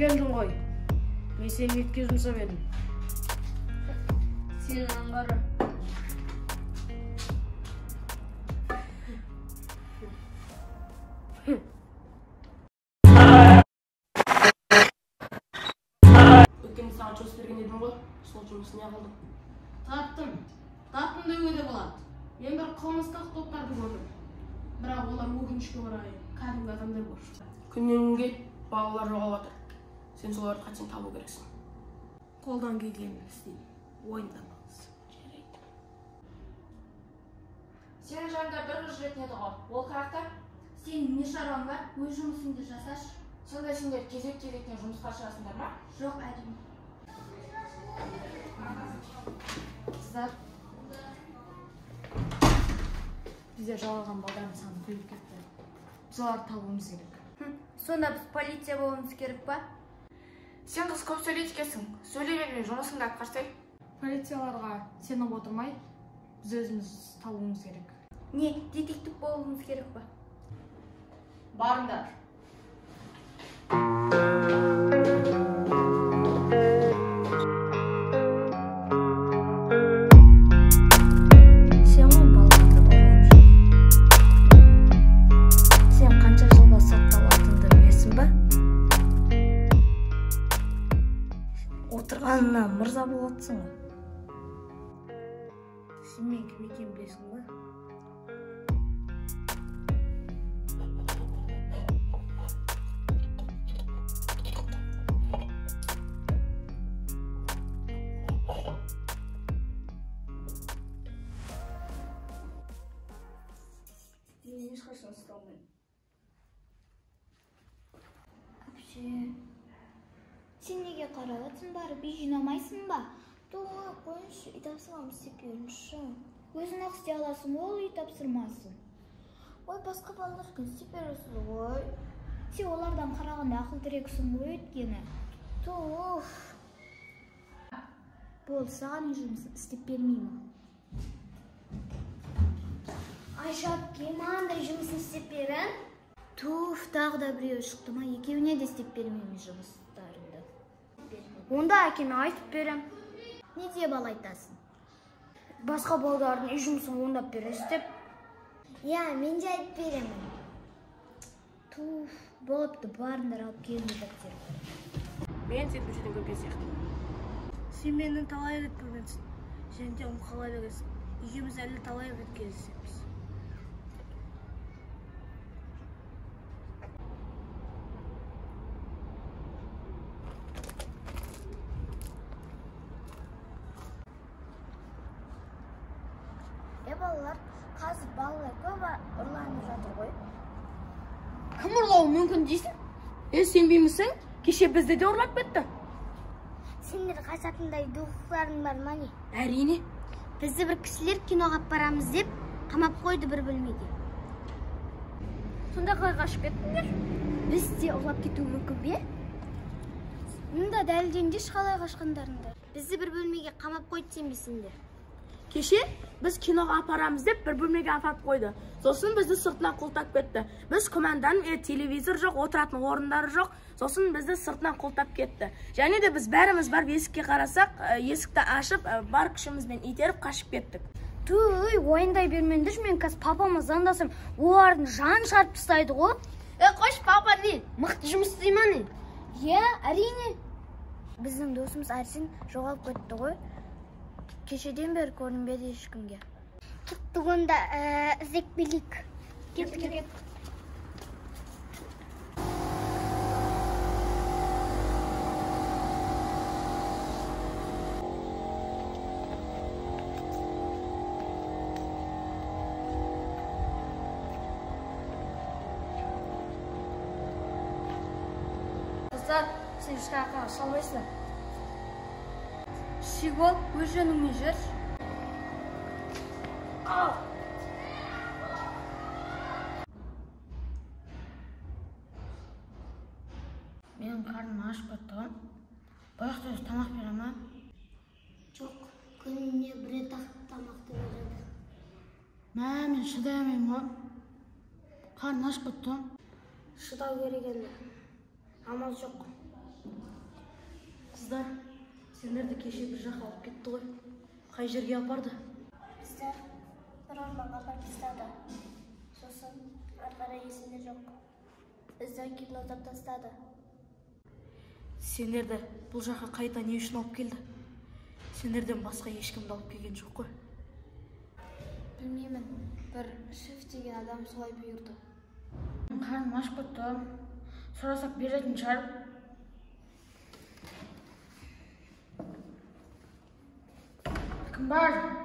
Келдің ғой. Мен сені итке жұмсап едім. Сен аңғара. Өткенде саған жұмыс берген едім ғой, сол жұмысты не қылдың? Таптым. Таптым деуге де болады. Мен бір қылмыстық топтарды көрдім. Бірақ олар өкінішке орай кәдімгі адамдар болып шықты. Күннен күнге балалар жоғалып жатыр. Сен соларды қайтсең табу керексің. Қолдан келгенін істеймін. Уайымдамаңыз. Жарайды. Сенің жаныңда бір қыз жүретін еді ғой. Ол қаяқта? Сенің не шаруаң бар? Өз жұмысыңды жасашы. Сонда сендер кезек-кезектен жұмысқа шығасыңдар ма? Жоқ, әрине. Қыздар, бізде жоғалған балдардың саны көбейіп кетті. Біз оларды табуымыз керек. Сонда біз полиция болуымыз керек па? Сен қыз көп сөйлейді екенсің. Сөйлей бермей жұмысыңды атқарсай. Полицияларға сеніп отырмай, біз өзіміз табуымыз керек. Не, детектив болуымыз керек па? Барыңдар. Сен ғой балаларды ұрлап жүрген. Сен қанша жылға сотталатыныңды білесің ба? Отырғанына мырза болатсың ғой. Сен мен кім екенін білесің ба? Мен ешқашан ұсталмаймын. Әпше, сен неге қарап отырсың, барып үй жинамайсың ба? Тоға қойыңызшы, үй тапсырмамды істеп беріңізші. Өзің-ақ істей аласың, ол үй тапсырмасын. Ой, басқа балалар істеп бересіз ғой. Сен олардан қарағанда ақылдырексің ғой өйткені. Туф. Болды, саған үй жұмысын істеп бермеймін. Айша әпке, маған да жұмысын істеп берін. Туф, тағы да біреу шықты ма? Екеуіне де істеп бермеймін жұмыстарыңды. Онда әкеме айтып берем. Не деп ал айтасың? Басқа балдардың үй жұмысын орындап бересіз деп. Иә, мен де айтып беремін. Туф, болыпты, барыңдар алып келіңдер дәптерді. Мен сені бұл жерден көрген сияқтымын. Сен мені талай рет көргенсің. Және де ұмытып қала бересің. Екеуміз әлі талай рет кездесеміз. Е, балалар, қазір балалар көп ұрланып жатыр ғой. Кім ұрлауы мүмкін дейсің? Е, сенбеймісің? Кеше бізді де ұрлап кетті. Сендер қашатындай духтарың бар ма не? Әрине. Бізді бір кісілер киноға алып барамыз деп қамап қойды бір бөлмеге. Сонда қалай қашып кеттіңдер? Біз де ұрлап кетуі мүмкін бе? Мұнда дәлелдеңдерші қалай қашқандарыңды. Бізді бір бөлмеге қамап қойды сенбесеңдер. Кеше біз киноға апарамыз деп бір бөлмеге апарып қойды. Сосын бізді сыртынан құлыптап кетті. Біз күмәнданып, телевизор жоқ, отыратын орындары жоқ. Сосын бізді сыртынан құлыптап кетті. Және де біз бәріміз барып есікке қарасақ, есікті ашып, бар күшімізбен итеріп қашып кеттік. Туй, уайымдай бермеңдерші, мен қазір папама звондасам, олардың жанын шығарып тастайды ғой. Е, қойшы, папа не? Мықты жұмыс істей ма не? Иә, әрине. Біздің досымыз Арсен жоғалып кетті ғой. Кешеден бері көрінбеді ешкімге. Кеттік онда, іздеп келейік. Кеттік. Қыздар, сен ешқаяққа қаша алмайсың. Щегол, өз жөніңмен жүрші. Менің қарным ашып кетті ғой. Бұл жақта өзі тамақ бере ма? Жоқ, күніне бір рет ақ тамақты береді. Мә, мен шыдай алмаймын ғой. Қарным ашып кетті ғой. Шыдау керек енді. Амал жоқ. Қыздар, сендерді кеше бір жаққа алып кетті ғой. Қай жерге апарды? Бізді бір орманға апарып тастады. Сосын ары қарай есімде жоқ. Бізді гипноздап тастады. Сендерді бұл жаққа қайта не үшін алып келді? Сендерден басқа ешкімді алып келген жоқ қой. Білмеймін, бір шеф деген адам солай бұйырды. Қарным ашып кетті. Сұрасақ беретін шығар. Кім бар?